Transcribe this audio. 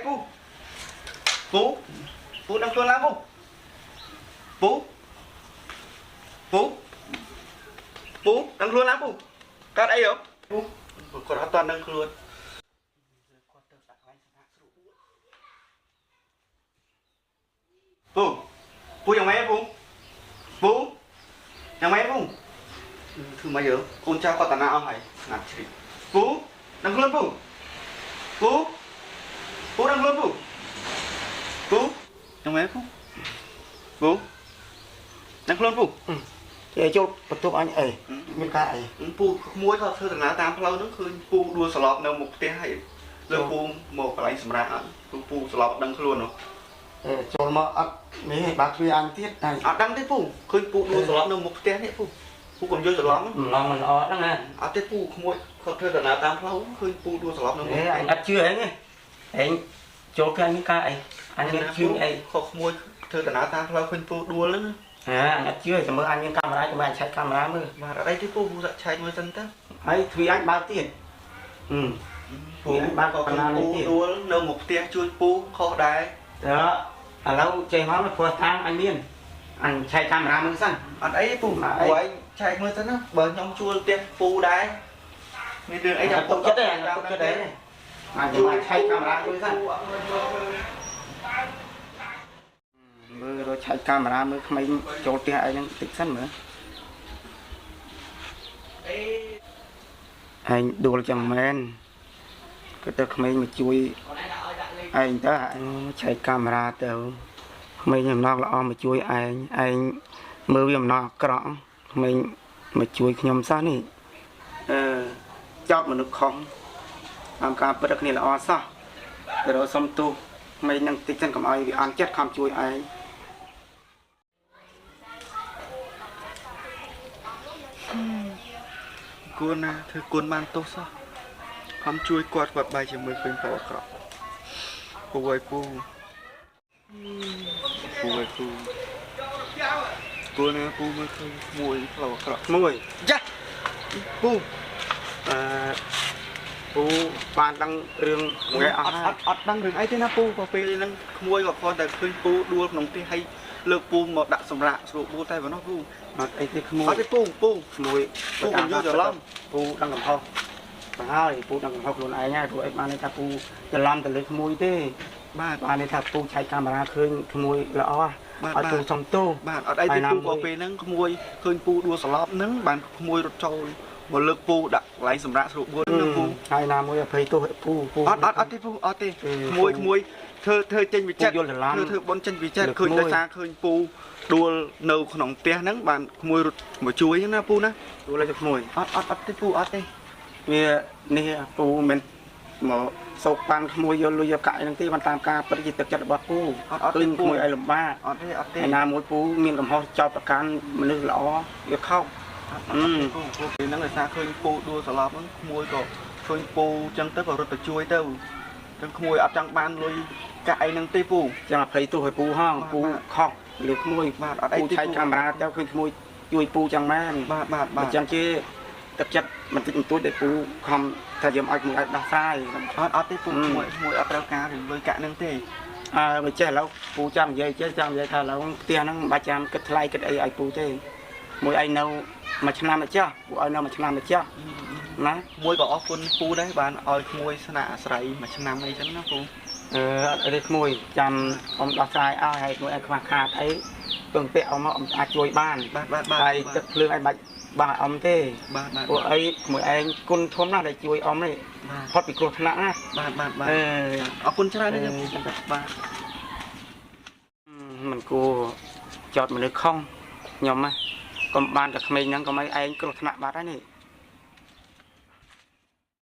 ពូពូពូដឹងខ្លួនឡើងពូពូពូពូដឹងខ្លួនឡើងពូកើតអីហ៎ពូគាត់អត់ទាន់ដឹងខ្លួនគាត់ទៅដាក់កន្លែងសម្រាប់ស្រួលពូពូយ៉ាងម៉េចពូពូយ៉ាងម៉េចពូធ្វើម៉េចយើកូនចៅគាត់តាណាអស់ហើយស្ងាត់ជ្រាបពូដឹងខ្លួនពូពូពូដឹងខ្លួនពូពូយ៉ាងម៉េចពូពូដឹងខ្លួនពូ គេចូលបន្ទប់អញអីមានការអី ពូក្មួយគាត់ធ្វើដំណើរតាមផ្លូវហ្នឹងឃើញពូដួលសន្លប់នៅមុខផ្ទះហើយលើពូមកកន្លែងសម្រាប់អត់ពូសន្លប់ដឹងខ្លួននោះ ចូលមកអត់នេះបើទ្វារអញទៀត អត់ដឹងទេពូឃើញពូដួលសន្លប់នៅមុខផ្ទះនេះពូពូកុំយល់ច្រឡំ ម្លងមិនល្អហ្នឹងណា អត់ទេពូក្មួយគាត់ធ្វើដំណើរតាមផ្លូវឃើញពូដួលសន្លប់នៅមុខ អញអត់ជឿអីទេឯងចូលគេអញមានការអីអញមានជឿអី ខុសក្មួយធ្វើដំណើរតាមផ្លូវឃើញពូដួលហ្នឹង អាអញអត់ជឿចាំមើលអញមានកាមេរ៉ាចាំមើលអញឆែកកាមេរ៉ាមើល បាទអត់អីទេពូពូសាក់ឆែកមើលសិនទៅ ហើយទ្វារអញបើកទៀតអឺ ពូបើកក៏ណាពូដួលនៅមុខផ្ទះជួយពូខុសដែរ តើឥឡូវចេះមកព្រោះតាំងអញមានអញឆែកកាមេរ៉ាមើលសិន អត់អីទេពូពូឯងឆែកមើលសិនណាបើខ្ញុំជួលផ្ទះពូដែរមានរឿងអីចាំ ទុកចិត្តទេអញទុកចិត្តទេអញចាំឆែកកាមេរ៉ាជួយសិនមើលរកឆែកកាមេរ៉ាមើលក្មេងចូលផ្ទះឯងហ្នឹងតិចសិនមើលឯងដួលចឹងមែនគឺទៅក្មេងមកជួយឯងទៅឆែកកាមេរ៉ាទៅក្មេងអំណងល្អមកជួយឯងឯងមើលវាអំណងអាក្រក់ក្មេងមកជួយខ្ញុំសោះនេះអឺចោតមនុស្សខំតាមការពិតគ្នាល្អសោះទៅរកសុំទោសក្មេងនឹងតិចសិនកុំឲ្យវាអន់ចិត្តខំជួយឯង គួរណាធ្វើគុណបានទោសសោះខំជួយគាត់គាត់បែរជាមើលឃើញផ្លូវអាក្រក់ពូអើយពូពូអើយពូគួរណាពូមើលឃើញមួយផ្លូវអាក្រក់ មួយ យ៉ាពូ អឺពូបានដឹងរឿងមួយអ អ ស់ ត់អត់អត់ដឹងរឿងអីទេណាពូក៏ពេលហ្នឹងក្មួយក៏គ្រាន់តែឃើញពូដួលក្នុងផ្ទះហើយលើកពូមកដាក់សម្រាប់ស្រួលបួលតែប៉ុណ្ណោះពូ អត់អីទេក្មួយ អត់ទេពូពូ ក្មួយ ពូកុំយល់ច្រឡំ ពូដឹងកំហុសទៅហើយពូដឹងកំហុសខ្លួនឯងហើយពូអីបានន័យថាពូច្រឡំទៅលើក្មួយទេ បាទ បានន័យថាពូឆែកកាមេរ៉ាឃើញក្មួយល្អ បាទ ឲ្យពូសុំទោស បាទអត់អីទេពូក៏ពេលហ្នឹងក្មួយឃើញពូដួលសន្លប់ហ្នឹងបានក្មួយរត់ចូលមកលើកពូដាក់កន្លែងសម្រាប់ស្រួលបួលហ្នឹងពូ ហើយណាមួយអភ័យទោសឲ្យពូពូ អត់អត់អត់ទេពូអត់ទេក្មួយក្មួយធ្វើធ្វើចេញវិចិត្រ ពូយល់ច្រឡំ ធ្វើធ្វើបុណ្យចេញវិចិត្រ លើ ឃើញ ក្មួយ ដោយសារឃើញពូដួលនៅក្នុងផ្ទះហ្នឹងបានក្មួយរត់មកជួយហ្នឹងណាពូណា ដួលឲ្យទៅក្មួយ អត់អត់អត់ទេពូអត់ទេ វានេះពូមិនមកសោកប៉ាន់ក្មួយយកលុយយកកាក់ហ្នឹងទេបានតាមការពិតជាទឹកចិត្តរបស់ពូ អត់អត់ ឃើ ទេពូ ញក្មួយឲ្យលំបាក អត់ទេអត់ទេ ហើយណាមួយពូមានកំហុសចោតប្រកាន់មនុស្សល្អវាខុស អត់អត់ទេពូពូពេលហ្នឹងដោយសារឃើញពូដួលសន្លប់ហ្នឹងក្មួយក៏ឃើញពូចឹងទៅក៏រត់ទៅជួយទៅចឹងក្មួយអត់ចង់បានលុយកាក់អីហ្នឹងទេពូ ចឹងអភ័យទោសឲ្យពូហង បាទ ពូខុសលើក្មួយ បាទអត់អី ពូ ទេពូ ឆែកកាមេរ៉ាទៅឃើញក្មួយជួយពូចឹងមែន បាទបាទបាទ អញ្ចឹងជាទឹកចិត្តបន្តិចបន្តួចដែលពូខំថាយើងឲ្យក្មួយឲ្យដោះស្រាយ អត់អត់ទេពូក្មួយក្មួយអត់ត្រូវការរឿងលុយកាក់ហ្នឹងទេ អើបើចេះឥឡូវពូចាំនិយាយចេះចាំនិយាយថាឥឡូវផ្ទះហ្នឹងមិនបាច់ចាំគិតថ្លៃគិតអីឲ្យពូទេមួយឯងនៅមួយឆ្នាំទៅចាស់ពូឲ្យនៅមួយឆ្នាំទៅចាស់ណា មួយក៏អរគុណពូដែរបានឲ្យក្មួយស្នាក់អាស្រ័យមួយឆ្នាំអីចឹងណាពូ អឺអត់អីទេក្មួយចាំអ៊ំដោះស្រាយឲ្យហើយក្មួយឲ្យខ្វះខាតអីពឹងពាក់អ៊ំមកអ៊ំអាចជួយបាន បាទបាទបាទ ហើយទឹកភ្លើងឲ្យបាច់បាក់អ៊ំទេ បាទបាទ ពួកអីក្មួយឯងគុណធំណាស់ដែលជួយអ៊ំនេះ បាទ ផុតពីគ្រោះថ្នាក់ណា បាទបាទបាទ អឺ អរគុណច្រើនណាស់ពូបាទ មិនគួរចោតមនុស្សខំខ្ញុំណាកុំបានតែក្មេងហ្នឹងកុំឲ្យឯងគ្រោះថ្នាក់បាត់ហើយនេះ